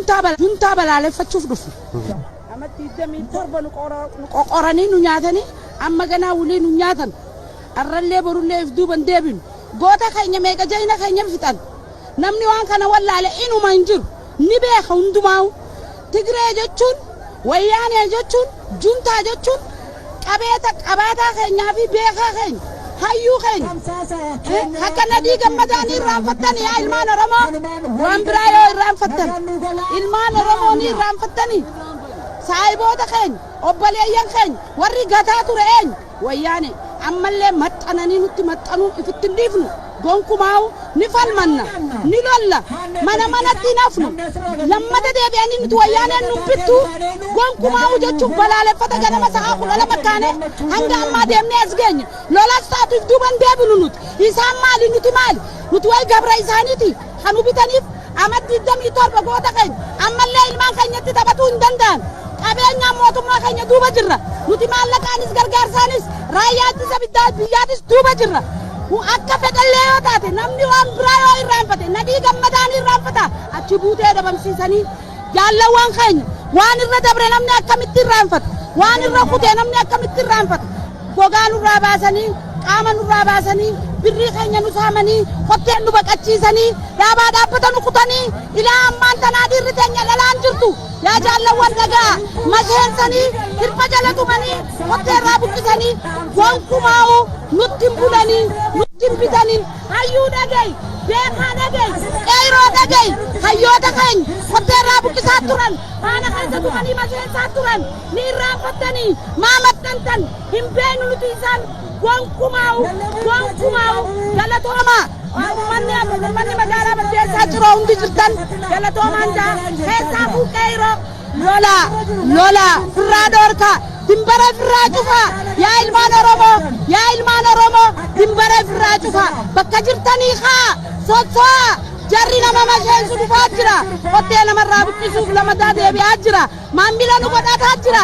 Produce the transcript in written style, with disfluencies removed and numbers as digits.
Juntaa balaaleffachuuf dhufne. Amma 27 nu qoqoranii nu nyaatanii, amma ganaa wulii nu nyaatan. Arrallee borullee if duuban deebinu. Goota keenya meeqa, jayina keenya fixan. Namni waan kana wallaale inuma hin jiru. Ni beeka hundumaa'u. Tigree jechuun, Wayyaanee jechuun, juntaa jechuun qabeeta qabaataa keenyaa fi beekaa keenya, hayyuu keenya. Akka Nadhii Gammadaa ni irraanfattanii, yaa ilmaan Oromoo? Waan biraa yoo irraanfattan, ilmaan Oromoo ni irraanfattanii? Saahiboota keenya, obboleeyyan keenya warri gataa ture eenyu? Wayyaane. Ammallee maxxananii nutti maxxanuu ifitti hin dhiifnu. Gonkumaa'u ni falmanna, ni lolla, mana manatti hin hafnu. Lammata deebi'anii nuti Wayyaaneen nun bittu gonkumaa'u jechuun balaaleffata ganama sa'aa 12 kaane hanga ammaa deemnee as geenye. Lolas taatu if duuban deebinu nuti. Isaan maali, nuti maali? Nuti wayi gabra isaaniiti kan nu bitaniif? Amma 27 goota keenya ammallee ilmaan keenyatti taphatuu hin danda'an. Qabeenyaan mootummaa keenya duuba jirra. Nuti maallaqaanis gargaarsaanis raayyaa ittisa biyyaatis duuba jirra. Akka fedhallee yoo taate, namni waan biraa yoo irraanfate, Nadhii Gammadaa ni irraanfata? Achi buutee dhabamsiisanii jaallawwan keenya waan irra dabre namni akkamitti irraanfata? Waan irra kutee namni akkamitti irraanfata? Gogaa nurraa baasanii, qaama nurraa baasanii, birrii keenya nu saamanii, kotteen nu baqachiisanii, dhaabaa dhaabbata nu kutanii, ilaa ammaan tanaa dhiirri teenya dhalaan jirtu. Yaa jaallawwan, dhagaa masheensanii, hirpa jala tumanii, kottee irraa buqqisanii, gonkumaa'u nutti hin bulanii, nutti hin bitanii. Hayyuu dhaga'i, beekaa dhaga'i, qeeroo dhaga'i. Hayyoota keenya kottee irraa buqqisaa turan, faana keessa tumanii masheensaa turan. Ni irraanfattanii? Maa maxxantan? Hin beeknu nuti isaan gonkumaa'u, gonkumaa'u. Galatoomaa. Uummanni magaalaa Baddeessaa Ciroo hundi jirtan galatoomaan jaa. Keessaafuu qeeroo, lola, lola firraa dhoorkaa, dimbara firraa cufaa. Yaa ilmaan Oromoo, yaa ilmaan Oromoo, dimbara firraa cufaa. Bakka jirtanii kaa sosso'aa. Jarri nama masheensu dhufaa jira. Kottee namarraa buqqisuuf lamataa deebi'aa jira. Maammila nu godhataa jira.